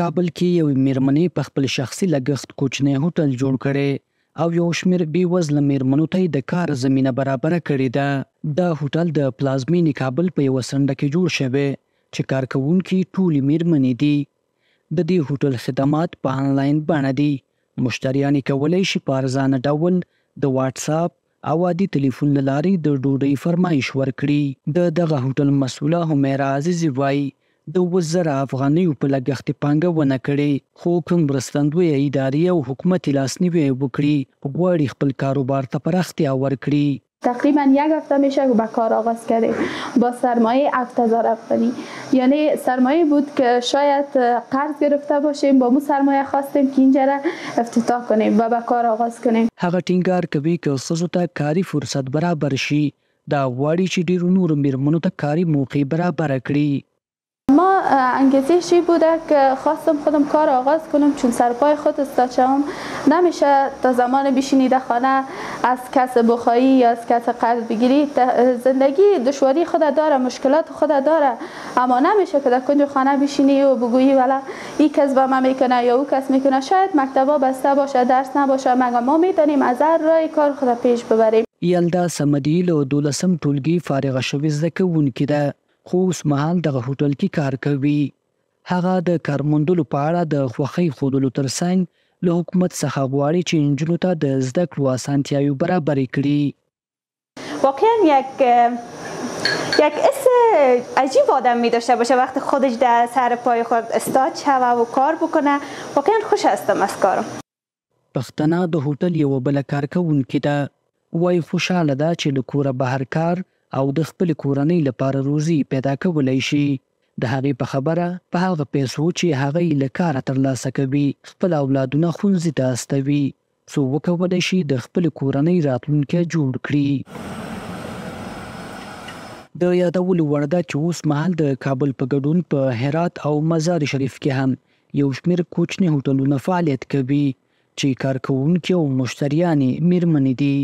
کابل کې یوې مېرمنې په خپل شخصي لګښت کوچنی هوټل جوړ کړی او یو شمېر بې وزله مېرمنو ته یې د کار زمینه برابره کړې ده. دا هوټل د پلازمېنې کابل په یوه څنډه کې جوړ شوی چې کارکوونکي یې ټولې مېرمنې دي. د دې هوټل خدمات په انلاین بڼه دي، مشتریان یې کولای شي په ارزانه ډول د واټساپ او عادي تلیفون له لارې د ډوډۍ فرمایش ورکړي. د دغه هوټل مسؤله حمیرا عزیزي وايي، د 7000 افغانیو په لګښت یې پانګونه کړې، خو که مرستندویه ادارې او حکومت یې لاسنیوی وکړي، غواړي خپل کاروبار ته پراختیا ورکړي. تقریبا یک هفته میشه که به کار آغاز کردیم با سرمایه 7000 افغانی، یعنی سرمایه بود که شاید قرض گرفته باشیم، با مو سرمایه خواستیم که اینجا را افتتاح کنیم و به کار آغاز کنیم. هغه ټینګار کوي که ښځو ته کاري فرصت برابر شي، دا غواړي چې ډېرو نورو مېرمنو ته کاري موقع برابره کړي. ما انگیزه شی بوده که خواستم خودم کار آغاز کنم، چون سرپای خود استاد شوم. نمیشه تا زمان بشینی در خانه از کس بخواهی یا از کس قرض بگیری. زندگی دشواری خود داره، مشکلات خود داره، اما نمیشه که در کنج خانه بشینی و بگویی والا این کس با ما میکنه یا او کس میکنه. شاید مکتبا بسته باشه، درس نباشه، مگر ما میتونیم از هر راه کار خود پیش ببریم. یلدا صمدي له دولسم ټولګي فارغه شوې زده کوونکې ده، خو اوس مهال دغه هوټل کې کار کوي. هغه د کار موندلو په اړه د خوښۍ ښودلو ترڅنګ له حکومت څخه غواړي چې نجونو ته د زده کړو اسانتیاوې برابرې کړي. واقعا یک حس عجیب آدم می داشته باشه وقتی خودش در سر پای خود استاد شوه و کار بکنه. واقعا خوش هستم از کارم. پښتنه د هوټل یوه بله کارکوونکې ده، وایي خوشحاله ده چې له کوره بهر کار او د خپلې کورنۍ لپاره روزي پیدا کولی شي. د هغې په خبره په هغه پیسو چې هغه یې له کاره ترلاسه کوي خپل اولادونه ښوونځي ته استوي، څو وکولی شي د خپلې کورنۍ راتلونکی جوړ کړي. د یادولو وړ ده چې اوس مهال د کابل په ګډون په هرات او مزار شریف کې هم یو شمېر کوچني هوټلونه فعالیت کوي چې کارکوونکي او مشتریان یې مېرمنې دي.